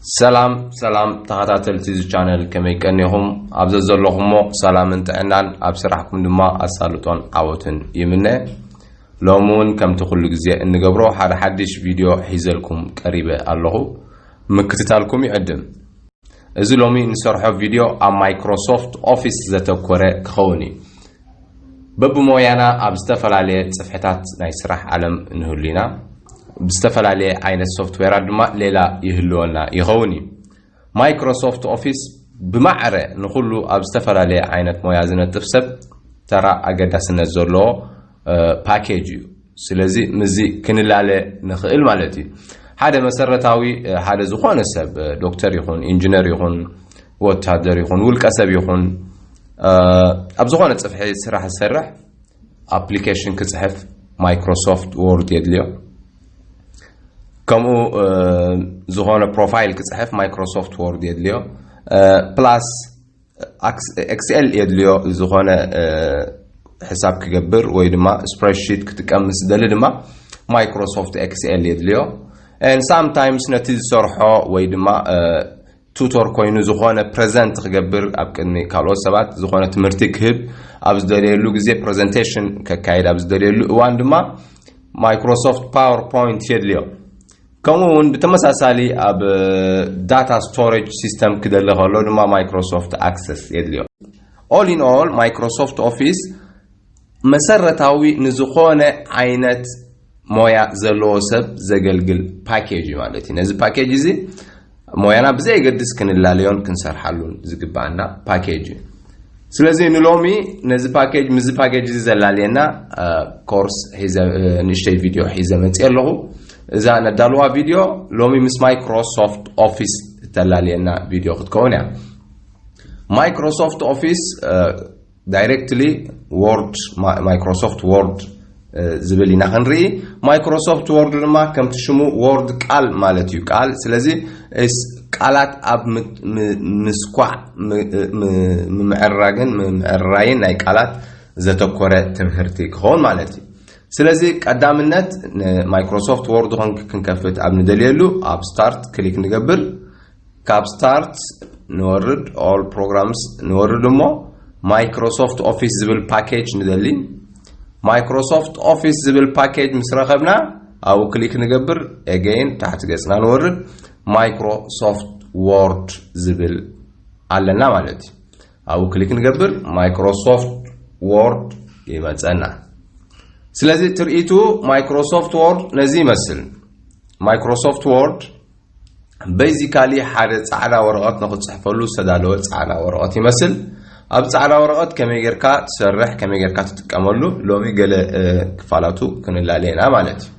ሰላም ሰላም ተኸታተልቲ እዚ ቻነል፣ ከመይ ቀኒኹም? ኣብ ዘዘለኹሞ ሰላምን ጥዕናን፣ ኣብ ስራሕኩም ድማ ኣሳልጦን ዓወትን ይምነ። ሎሚ እውን ከምቲ ኩሉ ግዜ እንገብሮ ሓደ ሓድሽ ቪድዮ ሒዘልኩም ቀሪበ ኣለኹ። ምክትታልኩም ይዕድም። እዚ ሎሚ እንሰርሖ ቪድዮ ኣብ ማይክሮሶፍት ኦፊስ ዘተኮረ ክኸውን እዩ። በብሞያና ኣብ ዝተፈላለየ ጽፍሕታት ናይ ስራሕ ዓለም ንህሉ ኢና። ብዝተፈላለየ ዓይነት ሶፍትዌራት ድማ ሌላ ይህልወና ይኸውን እዩ። ማይክሮሶፍት ኦፊስ ብማዕረ ንኹሉ ኣብ ዝተፈላለየ ዓይነት ሞያ ዝነጥፍ ሰብ ተራ ኣገዳስነት ዘለዎ እ፣ ፓኬጅ እዩ። ስለዚ ምስዚ ክንላለ ንኽእል ማለት እዩ። ሓደ መሰረታዊ እ፣ ሓደ ዝኾነ ሰብ እ፣ ዶክተር ይኹን ኢንጂነር ይኹን ወታደር ይኹን ውልቀ ሰብ ይኹን እ፣ ኣብ ዝኾነ ጽፍሒ ስራሕ ዝሰርሕ ኣፕሊኬሽን ክጽሕፍ ማይክሮሶፍት ወርድ የድልዮ። ከምኡ እ፣ ዝኾነ ፕሮፋይል ክጽሕፍ ማይክሮሶፍት ወርድ የድልዮ። እ፣ ፕላስ ኣክስ- ኤክስኤል የድልዮ። ዝኾነ እ፣ ሕሳብ ክገብር ወይ ድማ ስፕሬድሺት ክጥቀም ምስ ዝደሊ ድማ ማይክሮሶፍት ኤክስኤል የድልዮ። And sometimes ነቲ ዝሰርሖ ወይ ድማ እ፣ ቱቶር ኮይኑ ዝኾነ ፕሬዘንት ክገብር ኣብ ቅድሚ ካልኦት ሰባት ዝኾነ ትምህርቲ ክህብ ኣብ ዝደልየሉ ግዜ፣ ፕሬዘንቴሽን ከካይድ ኣብ ዝደልየሉ እዋን ድማ ማይክሮሶፍት ፓወርፖይንት የድልዮ። ከምኡ እውን ብተመሳሳሊ ኣብ ዳታ ስቶሬጅ ሲስተም ክደሊ ከሎ ድማ ማይክሮሶፍት ኣክሰስ የድልዮ። All in all ማይክሮሶፍት ኦፊስ መሰረታዊ ንዝኾነ ዓይነት ሞያ ዘለዎ ሰብ ዘገልግል ፓኬጅ እዩ ማለት እዩ። ነዚ ፓኬጅ እዚ ሞያና ብዘየገድስ ክንላለዮን ክንሰርሓሉን ዝግባኣና ፓኬጅ እዩ። ስለዚ ንሎሚ ነዚ ፓኬጅ ምስዚ ፓኬጅ እዚ ዘላልየና እ፣ ኮርስ ሒዘ እ፣ ንእሽተይ ቪድዮ ሒዘ መፅእ ኣለኹ። እዛ ነዳልዋ ቪድዮ ሎሚ ምስ ማይክሮሶፍት ኦፊስ እተላልየና ቪድዮ ክትከውን እያ። ማይክሮሶፍት ኦፊስ ዳይሬክትሊ ወርድ ማይክሮሶፍት ወርድ ዝብል ኢና ክንርኢ። ማይክሮሶፍት ወርድ ድማ ከምቲ ሽሙ ወርድ ቃል ማለት እዩ፣ ቃል። ስለዚ እስ- ቃላት ኣብ ም- ም- ምስኳዕ ም- ም- ምምዕራግን ምምዕራይን ናይ ቃላት ዘተኮረ ትምህርቲ ክኸውን ማለት እዩ። ስለዚ ቀዳምነት ንማይክሮሶፍት ወርድ ኾን- ክንከፍት ኣብ ንደልየሉ ኣብ ስታርት ክሊክ ንገብር። ካብ ስታርት ንወርድ፣ ኦል ፕሮግራምስ ንወርድ እሞ ማይክሮሶፍት ኦፊስ ዝብል ፓኬጅ ንደሊ። ማይክሮሶፍት ኦፊስ ዝብል ፓኬጅ ምስ ረኸብና ኣብኡ ክሊክ ንገብር። ኤገይን ታሕቲ ገጽና ንወርድ፣ ማይክሮሶፍት ወርድ ዝብል ኣለና ማለት እዩ። ኣብኡ ክሊክ ንገብር፣ ማይክሮሶፍት ወርድ ይመጸና። ስለዚ ትርኢቱ ማይክሮሶፍት ወርድ ነዚ ይመስል። ማይክሮሶፍት ወርድ ቤዚካሊ ሓደ ጻዕዳ ወረቐት ንኽትጽሕፈሉ ዝተዳለወ ጻዕዳ ወረቐት ይመስል። ኣብ ጻዕዳ ወረቐት ከመይ ጌርካ ትሰርሕ፣ ከመይ ጌርካ ትጥቀመሉ ሎሚ ገለ እ፣ ክፋላቱ ክንላለ ኢና ማለት እዩ።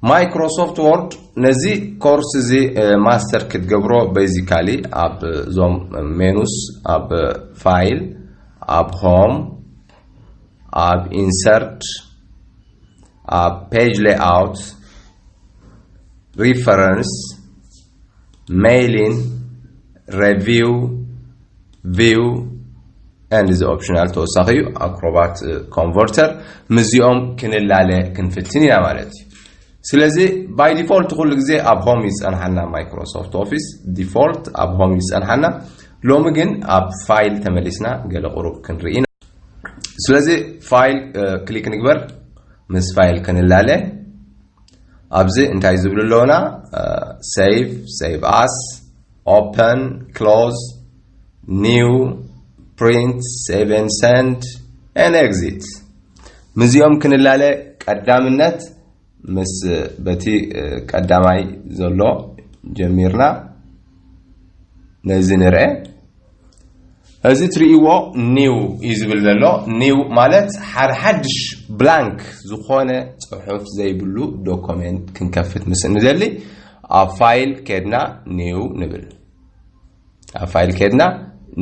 ማይክሮሶፍት ወርድ ነዚ ኮርስ እዚ እ፣ ማስተር ክትገብሮ ቤዚካሊ ኣብ እዞም ሜኑስ ኣብ ፋይል፣ ኣብ ሆም፣ ኣብ ኢንሰርት፣ ኣብ ፔጅ ሌይኣውት፣ ሪፈረንስ፣ ሜይሊን፣ ሬቪው፣ ቪው ኤንድ እዚ ኦፕሽናል ተወሳኺ እዩ፣ ኣክሮባት ኮንቨርተር። ምስዚኦም ክንላለ ክንፍትን ኢና ማለት እዩ። ስለዚ ባይ ዲፎልት ኩሉ ግዜ ኣብ ሆም ይፀንሓና፣ ማይክሮሶፍት ኦፊስ ዲፎልት ኣብ ሆም ይፀንሓና። ሎሚ ግን ኣብ ፋይል ተመሊስና ገለ ቁሩብ ክንርኢ ኢና። ስለዚ ፋይል ክሊክ ንግበር። ምስ ፋይል ክንላለ ኣብዚ እንታይ ዝብሉ ኣለውና? ሴቭ፣ ሴቭ ኣስ፣ ኦፐን፣ ክሎዝ፣ ኒው፣ ፕሪንት፣ ሴቭ ኤንድ ሰንድ ኤንድ ኤግዚት። ምስዚኦም ክንላለ ቀዳምነት ምስ በቲ ቀዳማይ ዘሎ ጀሚርና ነዚ ንርአ። እዚ ትርእይዎ ኒው እዩ ዝብል ዘሎ። ኒው ማለት ሓደ ሓድሽ ብላንክ ዝኾነ ጽሑፍ ዘይብሉ ዶኩሜንት ክንከፍት ምስ እንደሊ ኣብ ፋይል ከድና ኒው ንብል። ኣብ ፋይል ከድና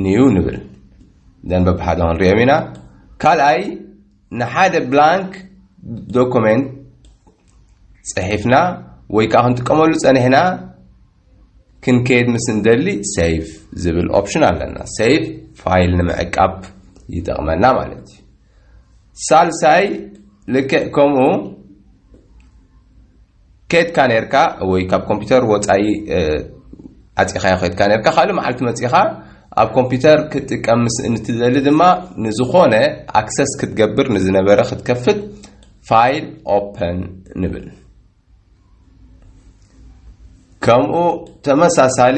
ኒው ንብል። ደን በብሓደ ክንሪኦም ኢና። ካልኣይ ንሓደ ብላንክ ዶኩሜንት ጽሒፍና ወይ ከዓ ክንጥቀመሉ ጸኒሕና ክንከይድ ምስ እንደሊ ሴቭ ዝብል ኦፕሽን ኣለና። ሴቭ ፋይል ንምዕቃብ ይጠቕመና ማለት እዩ። ሳልሳይ ልክዕ ከምኡ ከድካ ነርካ ወይ ካብ ኮምፒውተር ወፃኢ ዓፂኻዮ ከድካ ነርካ። ካልእ መዓልቲ መፂኻ ኣብ ኮምፒውተር ክትጥቀም ምስ እንትደሊ ድማ ንዝኾነ ኣክሰስ ክትገብር ንዝነበረ ክትከፍት ፋይል ኦፐን ንብል። ከምኡ ተመሳሳሊ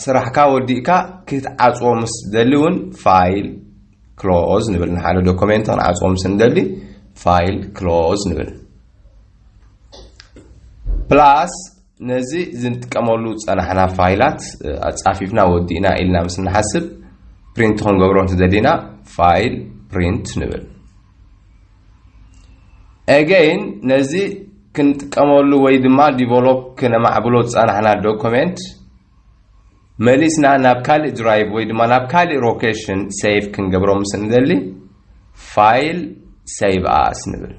ስራሕካ ወዲእካ ክትዓፅዎ ምስ ደሊ እውን ፋይል ክሎዝ ንብል። ንሓደ ዶኩሜንት ክንዓፅዎ ምስ እንደሊ ፋይል ክሎዝ ንብል። ፕላስ ነዚ ዝንጥቀመሉ ዝፀናሕና ፋይላት ኣፃፊፍና ወዲእና ኢልና ምስ ንሓስብ ፕሪንት ክንገብሮ እንትደሊና ፋይል ፕሪንት ንብል። ኤገይን ነዚ ክንጥቀመሉ ወይ ድማ ዲቨሎፕ ክነማዕብሎ ዝፀናሕና ዶኩሜንት መሊስና ናብ ካልእ ድራይቭ ወይ ድማ ናብ ካልእ ሎኬሽን ሴቭ ክንገብሮ ምስ እንደሊ ፋይል ሴቭ ኣስ ንብል።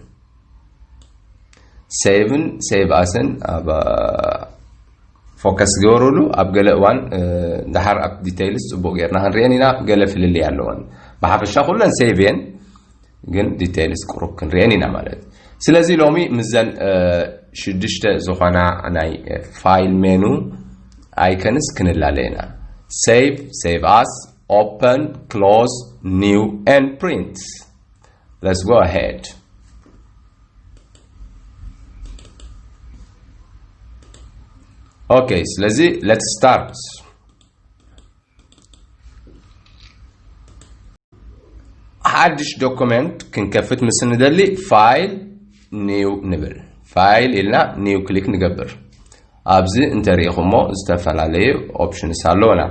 ሴቭን ሴቭ ኣስን ኣብ ፎከስ ግበሩሉ። ኣብ ገለ እዋን ድሓር ኣብ ዲቴይልስ ፅቡቅ ጌርና ክንሪአን ኢና። ገለ ፍልልይ ኣለወን። ብሓፈሻ ኩለን ሴቭ እየን፣ ግን ዲቴይልስ ቁሩብ ክንሪአን ኢና ማለት። ስለዚ ሎሚ ምዘን ሽዱሽተ ዝኾና ናይ ፋይል ሜኑ ኣይከንስ ክንላለ ኢና። ሴቭ፣ ሴቭ ኣስ፣ ኦፐን፣ ክሎዝ፣ ኒው and print. Let's go ahead. Okay, ስለዚ let's start. ሓድሽ ዶኩመንት ክንከፍት ምስ እንደሊ ፋይል ኒው ንብል። ፋይል ኢልና ኒው ክሊክ ንገብር። ኣብዚ እንተሪኢኹሞ ዝተፈላለዩ ኦፕሽንስ ኣለውና።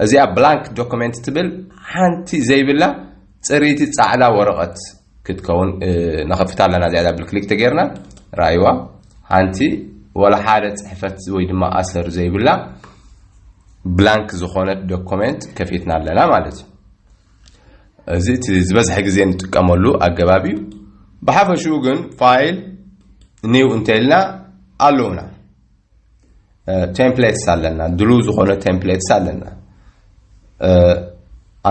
እዚኣ ብላንክ ዶኩመንት ትብል ሓንቲ ዘይብላ ፅርይቲ ፃዕዳ ወረቐት ክትከውን ንኸፍታ ኣለና። እዚኣ ዳብል ክሊክ ተገይርና ራእይዋ ሓንቲ ወላ ሓደ ፅሕፈት ወይ ድማ ኣሰር ዘይብላ ብላንክ ዝኾነት ዶኩመንት ከፊትና ኣለና ማለት እዩ። እዚ እቲ ዝበዝሐ ግዜ እንጥቀመሉ ኣገባብ እዩ። ብሓፈሽኡ ግን ፋይል ኒው እንተልና ኣለውና ቴምፕሌትስ ኣለና፣ ድሉው ዝኾነ ቴምፕሌትስ ኣለና።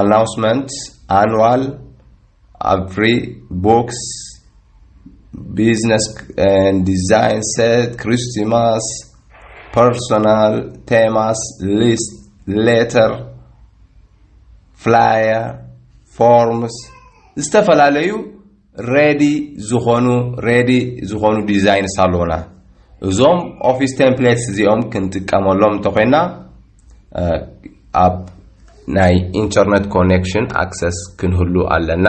ኣናውንስመንት፣ ኣኑዋል፣ ኣቭሪ፣ ቦክስ፣ ቢዝነስ ዲዛይን ሴት፣ ክሪስቲማስ፣ ፐርሶናል፣ ቴማስ፣ ሊስት፣ ሌተር፣ ፍላየር፣ ፎርምስ፣ ዝተፈላለዩ ሬዲ ዝኾኑ ሬዲ ዝኾኑ ዲዛይንስ ኣለውና። እዞም ኦፊስ ቴምፕሌትስ እዚኦም ክንጥቀመሎም እንተኮይና ኣብ ናይ ኢንተርነት ኮኔክሽን ኣክሰስ ክንህሉ ኣለና።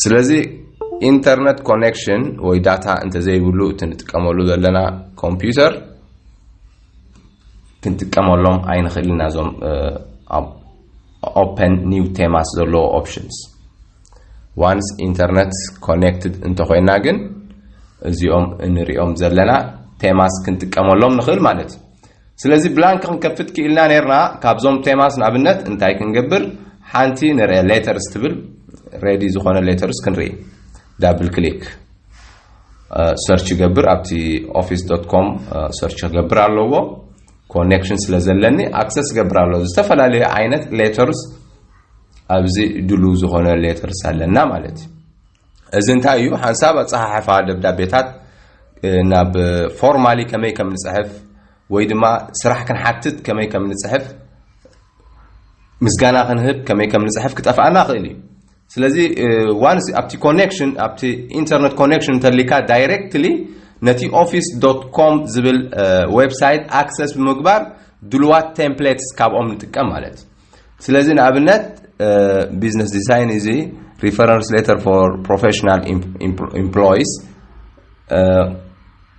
ስለዚ ኢንተርነት ኮኔክሽን ወይ ዳታ እንተዘይብሉ እቲ ንጥቀመሉ ዘለና ኮምፒውተር ክንጥቀመሎም ኣይንኽእል ኢና። እዞም ኣብ ኦፐን ኒው ቴማስ ዘለዎ ኦፕሽንስ ዋንስ ኢንተርነት ኮኔክትድ እንተኮይና ግን እዚኦም እንሪኦም ዘለና ቴማስ ክንጥቀመሎም ንኽእል ማለት እዩ። ስለዚ ብላንክ ክንከፍት ክኢልና ነርና። ካብዞም ቴማስ ንኣብነት እንታይ ክንገብር ሓንቲ ንርአ። ሌተርስ ትብል ሬዲ ዝኾነ ሌተርስ ክንርኢ። ዳብል ክሊክ ሰርች ይገብር ኣብቲ ኦፊስ ዶት ኮም ሰርች ክገብር ኣለዎ። ኮኔክሽን ስለ ዘለኒ ኣክሰስ ገብር ኣለዎ። ዝተፈላለዩ ዓይነት ሌተርስ ኣብዚ ድሉው ዝኾነ ሌተርስ ኣለና ማለት እዩ። እዚ እንታይ እዩ? ሓንሳብ ኣፀሓሕፋ ደብዳቤታት ናብ ፎርማሊ ከመይ ከም ንፅሕፍ ወይ ድማ ስራሕ ክንሓትት ከመይ ከም ንፅሕፍ ምስጋና ክንህብ ከመይ ከም ንፅሕፍ ክጠፍኣና ይኽእል እዩ። ስለዚ ዋንስ ኣብቲ ኮኔክሽን ኣብቲ ኢንተርነት ኮኔክሽን እንተሊካ ዳይሬክትሊ ነቲ ኦፊስ ዶት ኮም ዝብል ዌብሳይት ኣክሰስ ብምግባር ድልዋት ቴምፕሌትስ ካብኦም ንጥቀም ማለት እዩ። ስለዚ ንኣብነት ቢዝነስ ዲዛይን እዚ reference letter for professional employees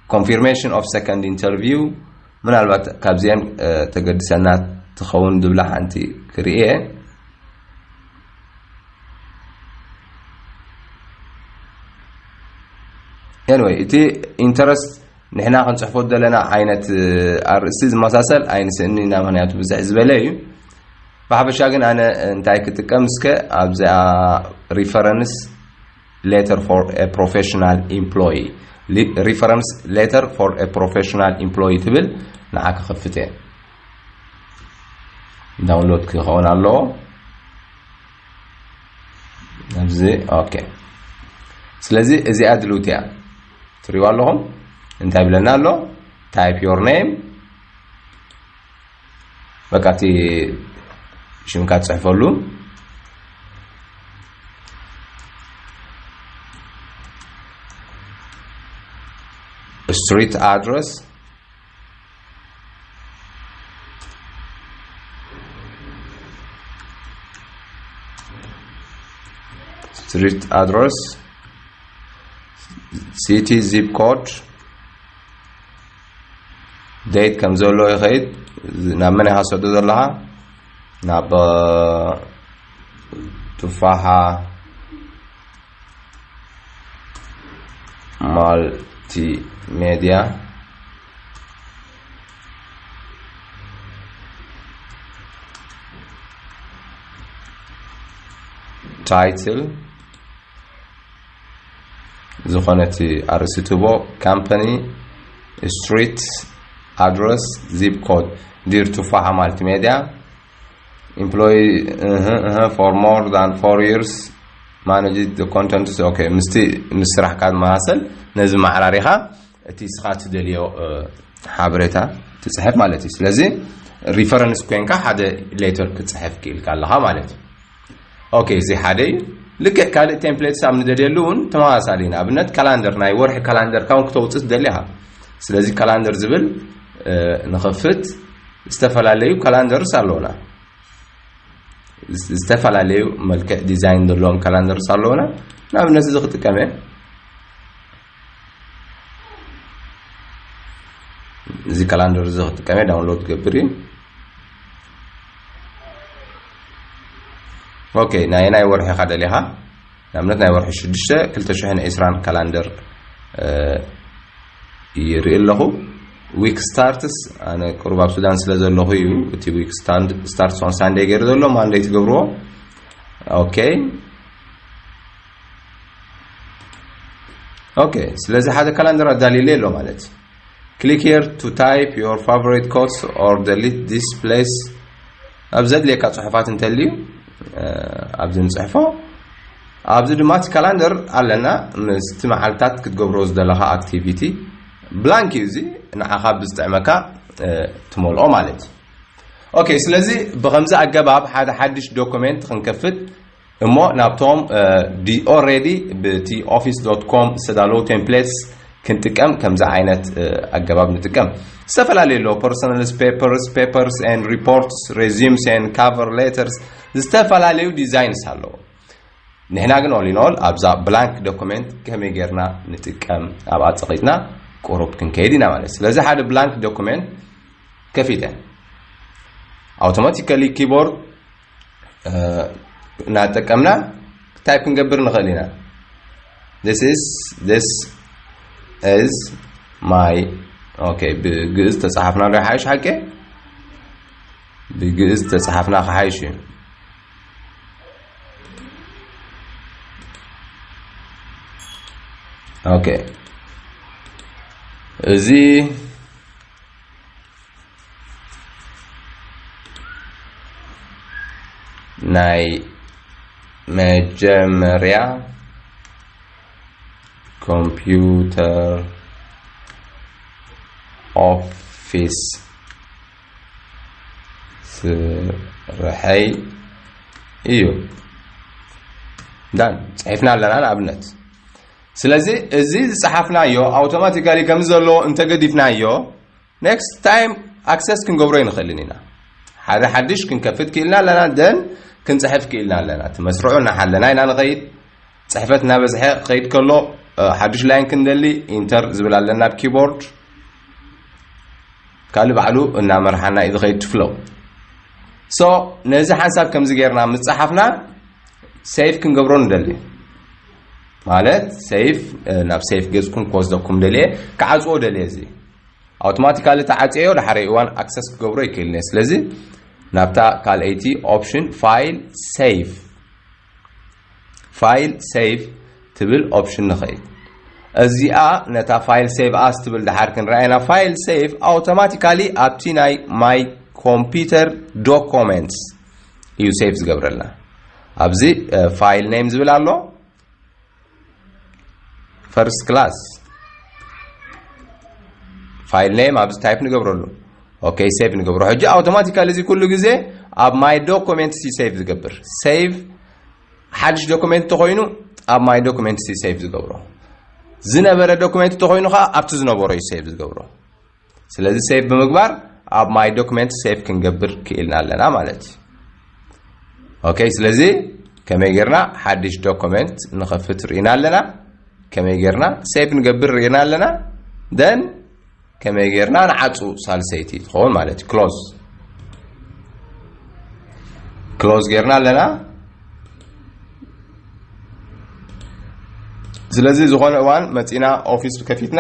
confirmation of second interview ምናልባት ካብዚአን ተገድሰና ትኸውን ዝብላ ሓንቲ ክርእየ። Anyway እቲ ኢንተረስት ንሕና ክንፅሕፎ ዘለና ዓይነት ኣርእስቲ ዝመሳሰል ኣይንስእኒ ኢና፣ ምክንያቱ ብዝሕ ዝበለ እዩ። ብሓፈሻ ግን ኣነ እንታይ ክጥቀም እስከ ኣብዚኣ reference letter for a professional employee reference letter for a professional employee ትብል ንዓ ክኸፍት እየ። ዳውንሎድ ክኸውን ኣለዎ ኣብዚ። ኦኬ ስለዚ እዚኣ ድልውቲ እያ። ትሪዋ ኣለኹም እንታይ ብለና ኣሎ? type your name በቃ እቲ ሽምካ ትጽሕፈሉ። Street address street address city zip code date ከም ዘሎ ይኸይድ። ናብ መን ኢኻ ሰዶ ዘለኻ? ናብ ቱፋሓ ማልቲ ሜድያ title ዝኾነ እቲ ኣርእስቲ ትቦ company street address zip code dear ቱፋሓ ማልቲ ሜድያ employee እህ እህ for more than four years manage the contents okay ምስቲ ምስ ስራሕካ ዝመሳሰል ነዚ ማዕራሪኻ እቲ ስኻ ትደልዮ ሓበሬታ ትፅሕፍ ማለት እዩ። ስለዚ reference ኮይንካ ሓደ letter ክትፅሕፍ ክኢልካ ኣለኻ ማለት እዩ። okay እዚ ሓደ እዩ። ልክዕ ካልእ templates ኣብ ንደልየሉ እውን ተመሳሳሊ እዩ። ንኣብነት calendar ናይ ወርሒ calendar ካውን ክተውፅእ ትደሊ ኢኻ። ስለዚ calendar ዝብል ንኸፍት ዝተፈላለዩ calendars ኣለውና። ዝተፈላለዩ መልክዕ design ዘለዎም calendars ኣለውና። ንኣብነት እዚ ክጥቀም እየ። እዚ calendar እዚ ክጥቀም እየ download ገብር እዩ። okay ናይ ናይ ወርሒ ካ ደሊኻ ንኣብነት ናይ ወርሒ ሽዱሽተ ክልተ ሽሕን ዕስራን calendar ይርኢ ኣለኹ። week starts ኣነ ቅሩብ ኣብ ሱዳን ስለ ዘለኹ እዩ እቲ week starts on Sunday ገይሩ ዘሎ Monday ትገብርዎ። okay okay ስለዚ ሓደ calendar ኣዳልየለይ ኣሎ ማለት እዩ። click here to type your favorite quotes or delete this place ኣብ ዘድልየካ ፅሑፋት እንተልዩ ኣብዚ ንፅሕፎ። ኣብዚ ድማ እቲ calendar ኣለና ምስቲ መዓልታት ክትገብሮ ዝደለኻ activity blank እዩ። እዚ ንዓኻ ብዝጥዕመካ ትመልኦ ማለት እዩ። okay ስለዚ ብኸምዚ ኣገባብ ሓደ ሓድሽ document ክንከፍት እሞ ናብቶም already ብቲ office dot com ዝተዳለዉ templates ክንጥቀም ከምዚ ዓይነት ኣገባብ ንጥቀም። ዝተፈላለዩ ኣለዉ personal papers papers and reports resumes and cover letters ዝተፈላለዩ designs ኣለዉ። ንሕና ግን all in all ኣብዛ blank document ከመይ ጌርና ንጥቀም ኣብኣ ፀቒጥና ቁሩብ ክንከይድ ኢና ማለት። ስለዚ ሓደ blank document ከፊተ automatically keyboard እናተጠቀምና type ክንገብር ንኽእል ኢና። this is this is my okay ብግእዝ ተፃሓፍና ዶ ይሓይሽ ሓቂ? ብግእዝ ተፃሓፍና ክሓይሽ እዩ። okay እዚ ናይ መጀመርያ computer office ስርሐይ እዩ። done ፅሒፍና ኣለና ንኣብነት። ስለዚ እዚ ዝፀሓፍናዮ automatically ከም ዘሎ እንተገዲፍናዮ next time access ክንገብሮ ይንኽእልን ኢና። ሓደ ሓድሽ ክንከፍት ክኢልና ኣለና then ክንፅሕፍ ክኢልና ኣለና። እቲ መስርዑ እናሓለና ኢና ንኸይድ። ፅሕፈት እናበዝሐ ክኸይድ ከሎ ሓድሽ line ክንደሊ enter ዝብል ኣለና ኣብ keyboard ካልእ ባዕሉ እናመርሓና እዩ ዝኸይድ to flow። so ነዚ ሓንሳብ ከምዚ ጌርና ምፅሓፍና save ክንገብሮ ንደሊ ማለት save ናብ save ገፅኩም ክወስደኩም ደልየ ክዓፅዎ ደልየ እዚ automatically ተዓፅዮ ድሓረ እዋን access ክገብሮ ይክእልኒ። ስለዚ ናብታ ካልኣይቲ option file save file save ትብል option ንኸይድ። እዚኣ ነታ file save as ትብል ድሓር ክንረኣየና file save automatically ኣብቲ ናይ my computer documents እዩ save ዝገብረልና። ኣብዚ file name ዝብል ኣሎ first class file name ኣብዚ type ንገብረሉ። Okay, save ንገብሮ። ሕጂ automatically እዚ ኩሉ ግዜ ኣብ my documents እዩ save ዝገብር። Save ሓድሽ document ተኾይኑ ኣብ my documents እዩ save ዝገብሮ። ዝነበረ document ተኾይኑ ከዓ ኣብቲ ዝነበሮ እዩ save ዝገብሮ። ስለዚ save ብምግባር ኣብ my documents save ክንገብር ክኢልና ኣለና ማለት እዩ። Okay, ስለዚ ከመይ ጌርና ሓድሽ document ንኸፍት ርኢና ኣለና። ከመይ ጌርና save ንገብር ርኢና ኣለና። Then ከመይ ጌርና ንዓጹ ሳልሰይቲ ትኸውን ማለት እዩ። Close close ጌርና ኣለና። ስለዚ ዝኾነ እዋን መጺና ኦፊስ ከፊትና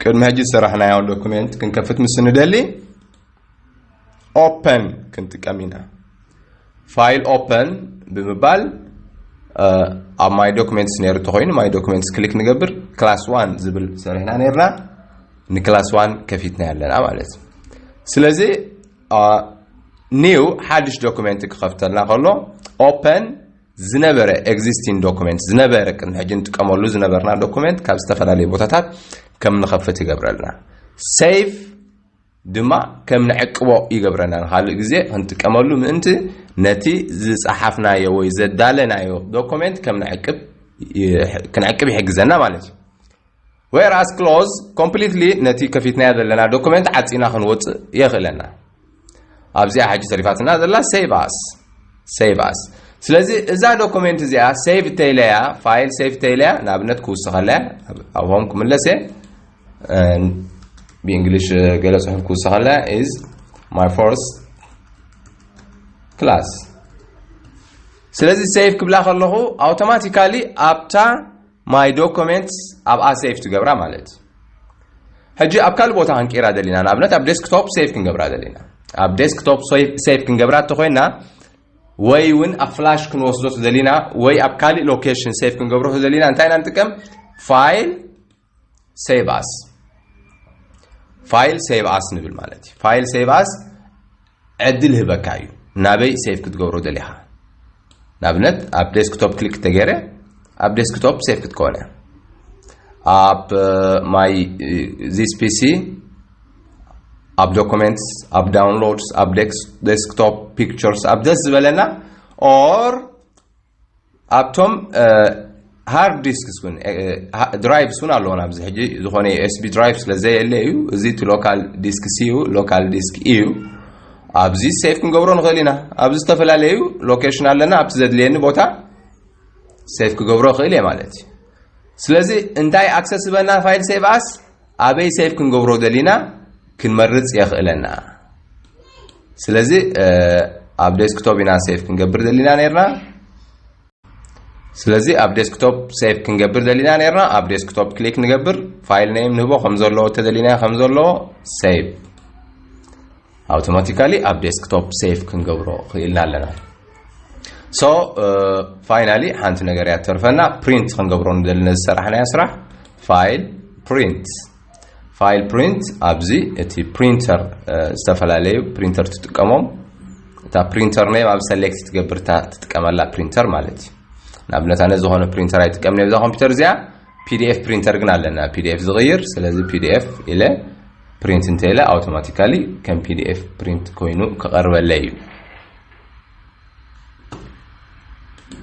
ቅድሚ ሕጂ ዝሰራሕናዮ document ክንከፍት ምስ ንደሊ open ክንጥቀም ኢና። File open ብምባል ኣብ my documents ነይሩ ተኾይኑ my documents click ንገብር። Class one ዝብል ሰሪሕና ነይርና፣ ን class one ከፊትና ኣለና ማለት እዩ። ስለዚ new ሓድሽ document ክኸፍተልና ከሎ open ዝነበረ existing document ዝነበረ ቅድሚ ሕጂ ንጥቀመሉ ዝነበርና document ካብ ዝተፈላለዩ ቦታታት ከም ንኸፍት ይገብረልና። Save ድማ ከም ንዕቅቦ ይገብረና። ንኻልእ ግዜ ክንጥቀመሉ ምእንቲ ነቲ ዝጸሓፍናዮ ወይ ዘዳለናዮ document ከም ንዕቅብ ክንዕቅብ ይሕግዘና ማለት እዩ። Whereas close completely ነቲ ከፊትናዮ ዘለና document ዓጺና ክንወጽእ የኽእለና። ኣብዚኣ ሕጂ ተሪፋትና ዘላ save as save as። ስለዚ እዛ document እዚኣ save ተይለያ፣ file save ተይለያ፣ ንኣብነት ክውስኸለያ ኣብ home ክምለስ እየ። ብእንግሊሽ ገለ ጽሑፍ ክውስኸለያ is my first class። ስለዚ save ክብላ ከለኹ automatically ኣብታ my documents ኣብኣ save ትገብራ ማለት። ሕጂ ኣብ ካልእ ቦታ ክንቀይራ ደሊና፣ ንኣብነት ኣብ desktop save ክንገብራ ደሊና። ኣብ desktop save ክንገብራ እንተኾይና ወይ እውን ኣብ flash ክንወስዶ ደሊና ወይ ኣብ ካልእ location save ክንገብሮ ደሊና እንታይ ኢና ንጥቀም? File save as። File save as ንብል ማለት እዩ። File save as ዕድል ይህበካ እዩ ናበይ save ክትገብሮ ደሊኻ። ንኣብነት ኣብ desktop click ተገይረ ኣብ desktop save ክትከውን እያ። ኣብ my this PC ኣብ documents ኣብ downloads ኣብ desktop pictures ኣብ ደስ ዝበለና or ኣብቶም hard disks እውን drives እውን ኣለዎ። ኣብዚ ሕጂ ዝኾነ USB drive ስለ ዘየለ እዩ። እዚ እቲ local disk እዩ፣ local disk እዩ። ኣብዚ save ክንገብሮ ንኽእል ኢና። ኣብዚ ዝተፈላለዩ location ኣለና። ኣብቲ ዘድልየኒ ቦታ save ክገብሮ እኽእል እየ ማለት እዩ። ስለዚ እንታይ access ዝበና file save as ኣበይ save ክንገብሮ ደሊና ክንመርጽ የኽእለና። ስለዚ ኣብ desktop ኢና save ክንገብር ደሊና ነርና። ስለዚ ኣብ desktop save ክንገብር ደሊና ነርና። ኣብ desktop click ንገብር፣ file name ንህቦ ከም ዘለዎ ተደሊና ከም ዘለዎ save። Automatically ኣብ desktop save ክንገብሮ ክኢልና ኣለና። So finally ሓንቲ ነገር እያ ተርፈና፣ print ክንገብሮ ንደሊ ነዚ ዝሰራሕናዮ ስራሕ። File print። File print ኣብዚ እቲ printer ዝተፈላለዩ printer ትጥቀሞም እታ printer name ኣብ select ትገብር እታ ትጥቀመላ printer ማለት እዩ። ንኣብነት ኣነ ዝኾነ printer ኣይጥቀምን እየ ብዛ ኮምፒውተር እዚኣ። PDF printer ግን ኣለና PDF ዝቕይር። ስለዚ PDF ኢለ print እንተ ኢለ automatically ከም PDF print ኮይኑ ክቐርበለይ እዩ።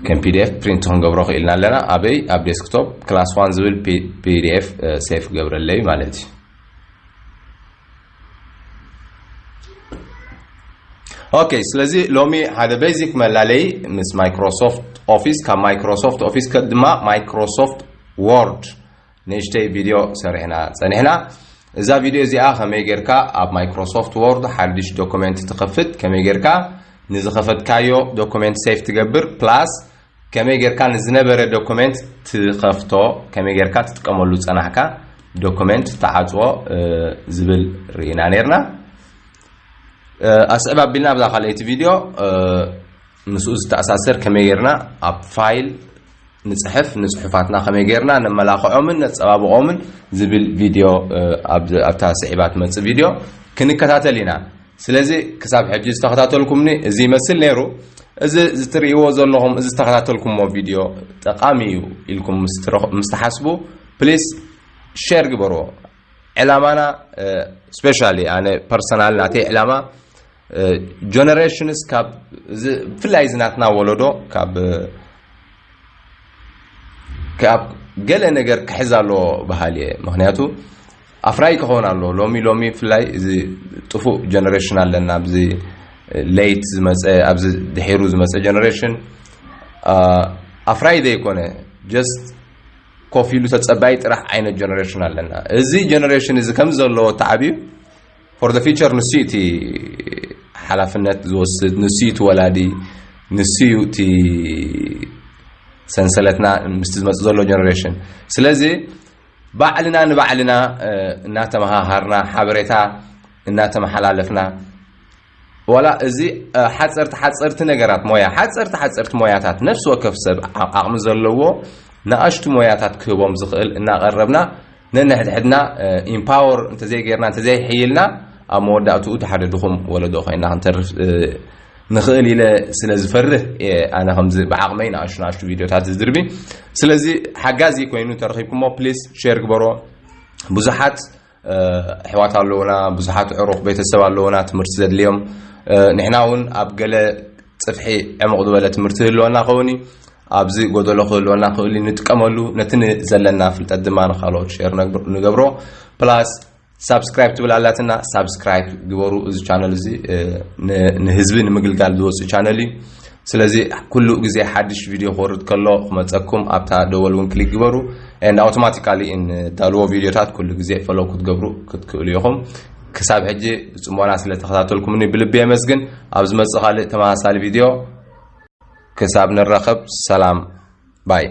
ከም PDF print ክንገብሮ ክኢልና ኣለና። ኣበይ ኣብ desktop class one ዝብል PDF save ክገብረለይ ማለት እዩ። Okay ስለዚ ሎሚ ሓደ basic መላለይ ምስ Microsoft Office ካብ Microsoft Office ድማ Microsoft Word ንእሽተይ ቪድዮ ሰሪሕና ጸኒሕና። እዛ ቪድዮ እዚኣ ከመይ ጌርካ ኣብ Microsoft Word ሓድሽ document ትኸፍት፣ ከመይ ጌርካ ንዝኸፈትካዮ document save ትገብር plus ከመይ ጌርካ ንዝነበረ document ትኸፍቶ፣ ከመይ ጌርካ ትጥቀመሉ ዝጸናሕካ document ትዓጽዎ ዝብል ርኢና ኔርና። ኣስዕብ ኣቢልና ኣብዛ ካልኣይቲ ቪድዮ ምስኡ ዝተኣሳሰር ከመይ ጌርና ኣብ file ንጽሕፍ፣ ንጽሑፋትና ከመይ ጌርና ነመላኽዖምን ነጸባብቖምን ዝብል ቪድዮ ኣብታ ስዒባ ትመጽእ ቪድዮ ክንከታተል ኢና። ስለዚ ክሳብ ሕጂ ዝተኸታተልኩምኒ እዚ ይመስል ነይሩ። እዚ ዝትርእይዎ ዘለኹም እዚ ዝተኸታተልኩምዎ ቪድዮ ጠቓሚ እዩ ኢልኩም ምስ ትሓስቡ please share ግበርዎ። ዕላማና ስፔሻሊ ኣነ ፐርሰናል ናተይ ዕላማ ጀነሬሽንስ ካብ እዚ ብፍላይ እዚ ናትና ወለዶ ካብ ካብ ገለ ነገር ክሕዝ ኣለዎ በሃሊ እየ። ምክንያቱ ኣፍራይ ክኸውን ኣለዎ። ሎሚ ሎሚ ብፍላይ እዚ ጥፉእ ጀነሬሽን ኣለና፣ ኣብዚ ሌት ዝመፀ ኣብዚ ድሒሩ ዝመፀ ጀነሬሽን ኣፍራይ ዘይኮነ ጀስት ኮፍ ኢሉ ተፀባይ ጥራሕ ዓይነት ጀነሬሽን ኣለና። እዚ ጀነሬሽን እዚ ከም ዘለዎ ተዓብዩ for the future ንሱ እቲ ሓላፍነት ዝወስድ፣ ንሱ እቲ ወላዲ፣ ንሱ እዩ እቲ ሰንሰለትና ምስቲ ዝመፅእ ዘሎ ጀነሬሽን። ስለዚ ባዕልና ንባዕልና እናተመሃሃርና ሓበሬታ እናተመሓላለፍና ዋላ እዚ ሓፀርቲ ሓፀርቲ ነገራት ሞያ ሓፀርቲ ሓፀርቲ ሞያታት ነፍሲ ወከፍ ሰብ ዓቕሚ ዘለዎ ንኣሽቱ ሞያታት ክህቦም ዝኽእል እናቐረብና ነንሕድሕድና ኢምፓወር እንተዘይገይርና እንተዘይሕይልና ኣብ መወዳእትኡ እቲ ሓደ ድኹም ወለዶ ኮይና ክንተርፍ ንኽእል ኢለ ስለ ዝፈርህ ኣነ ከምዚ ብዓቕመይ ንኣሽቱ ንኣሽቱ ቪድዮታት ዝድርቢ። ስለዚ ሓጋዚ ኮይኑ ተረኺብኩሞ ፕሊስ ሼር ግበሮ። ብዙሓት ኣሕዋት ኣለውና፣ ብዙሓት ዕሩኽ ቤተሰብ ኣለውና ትምህርቲ ዘድልዮም። ንሕና እውን ኣብ ገለ ፅፍሒ ዕሙቕ ዝበለ ትምህርቲ ህልወና ኸውን እዩ። ኣብዚ ጎደሎ ክህልወና ክእል እዩ፣ ንጥቀመሉ። ነቲ ዘለና ፍልጠት ድማ ንካልኦት ሼር ንገብሮ። ፕላስ ሳብስክራይብ ትብል ኣላትና፣ ሳብስክራይብ ግበሩ። እዚ ቻነል እዚ ንህዝቢ ንምግልጋል ዝወፅእ ቻነል እዩ። ስለዚ ኩሉ ግዜ ሓድሽ ቪድዮ ክወርድ ከሎ ክመፀኩም ኣብታ ደወል እውን ክሊክ ግበሩ። And automatically እንዳልዎ ቪድዮታት ኩሉ ግዜ ፈሎው ክትገብሩ ክትክእሉ ኢኹም። ክሳብ ሕጂ ብፅሞና ስለተኸታተልኩምኒ ብልቢ የመስግን። ኣብ ዝመፅእ ካልእ ተመሳሳሊ ቪድዮ ክሳብ ንራኸብ ሰላም ባይ።